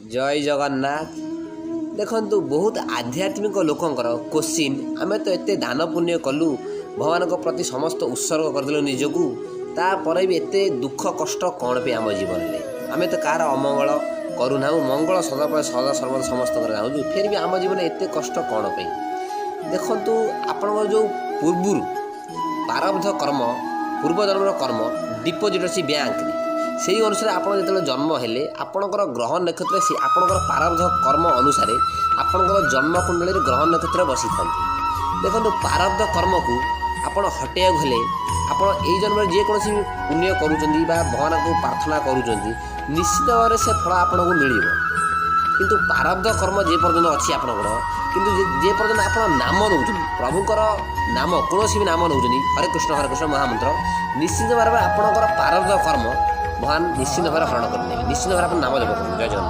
ଜୟ ଜଗନ୍ନାଥ। ଦେଖନ୍ତୁ, ବହୁତ ଆଧ୍ୟାତ୍ମିକ ଲୋକଙ୍କର କୋଶ୍ଚିନ୍, ଆମେ ତ ଏତେ ଦାନ ପୁଣ୍ୟ କଲୁ, ଭଗବାନଙ୍କ ପ୍ରତି ସମସ୍ତ ଉତ୍ସର୍ଗ କରିଦେଲୁ ନିଜକୁ, ତାପରେ ବି ଏତେ ଦୁଃଖ କଷ୍ଟ କ'ଣ ପାଇଁ ଆମ ଜୀବନରେ? ଆମେ ତ କାହାର ଅମଙ୍ଗଳ କରୁନାହୁଁ, ମଙ୍ଗଳ ସଦାବେଳେ ସଦା ସର୍ବଦା ସମସ୍ତଙ୍କର ଚାହୁଁଛୁ, ଫେର୍ ବି ଆମ ଜୀବନରେ ଏତେ କଷ୍ଟ କ'ଣ ପାଇଁ? ଦେଖନ୍ତୁ, ଆପଣଙ୍କର ଯେଉଁ ପୂର୍ବରୁ ପ୍ରାରବ୍ଧ କର୍ମ, ପୂର୍ବଜନ୍ମର କର୍ମ ଡିପୋଜିଟ୍ ଅଛି ବ୍ୟାଙ୍କରେ, ସେଇ ଅନୁସାରେ ଆପଣ ଯେତେବେଳେ ଜନ୍ମ ହେଲେ, ଆପଣଙ୍କର ଗ୍ରହ ନକ୍ଷତ୍ର, ସେ ଆପଣଙ୍କର ପ୍ରାରବ୍ଧ କର୍ମ ଅନୁସାରେ ଆପଣଙ୍କର ଜନ୍ମ କୁଣ୍ଡଳୀରେ ଗ୍ରହ ନକ୍ଷତ୍ର ବସିଥାନ୍ତି। ଦେଖନ୍ତୁ, ପ୍ରାରବ୍ଧ କର୍ମକୁ ଆପଣ ହଟେଇବାକୁ ହେଲେ ଆପଣ ଏଇ ଜନ୍ମରେ ଯେକୌଣସି ପୁଣ୍ୟ କରୁଛନ୍ତି ବା ଭଗବାନଙ୍କୁ ପ୍ରାର୍ଥନା କରୁଛନ୍ତି, ନିଶ୍ଚିତ ଭାବରେ ସେ ଫଳ ଆପଣଙ୍କୁ ମିଳିବ। କିନ୍ତୁ ପ୍ରାରବ୍ଧ କର୍ମ ଯେ ପର୍ଯ୍ୟନ୍ତ ଅଛି ଆପଣଙ୍କର, କିନ୍ତୁ ଯେ ପର୍ଯ୍ୟନ୍ତ ଆପଣ ନାମ ନେଉଛନ୍ତି, ପ୍ରଭୁଙ୍କର ନାମ, କୌଣସି ବି ନାମ ନେଉଛନ୍ତି, ହରେ କୃଷ୍ଣ ହରେ କୃଷ୍ଣ ମହାମନ୍ତ୍ର, ନିଶ୍ଚିତ ଭାବରେ ଆପଣଙ୍କର ପ୍ରାରବ୍ଧ କର୍ମ ଭଗବାନ ନିଶ୍ଚିତ ଭାବରେ ହରଣ କରିନେବେ। ନିଶ୍ଚିତ ଭାବରେ ଆପଣ ନାମ ଜପ କରନ୍ତୁ। ଜୟ ଜଗନ୍ନାଥ।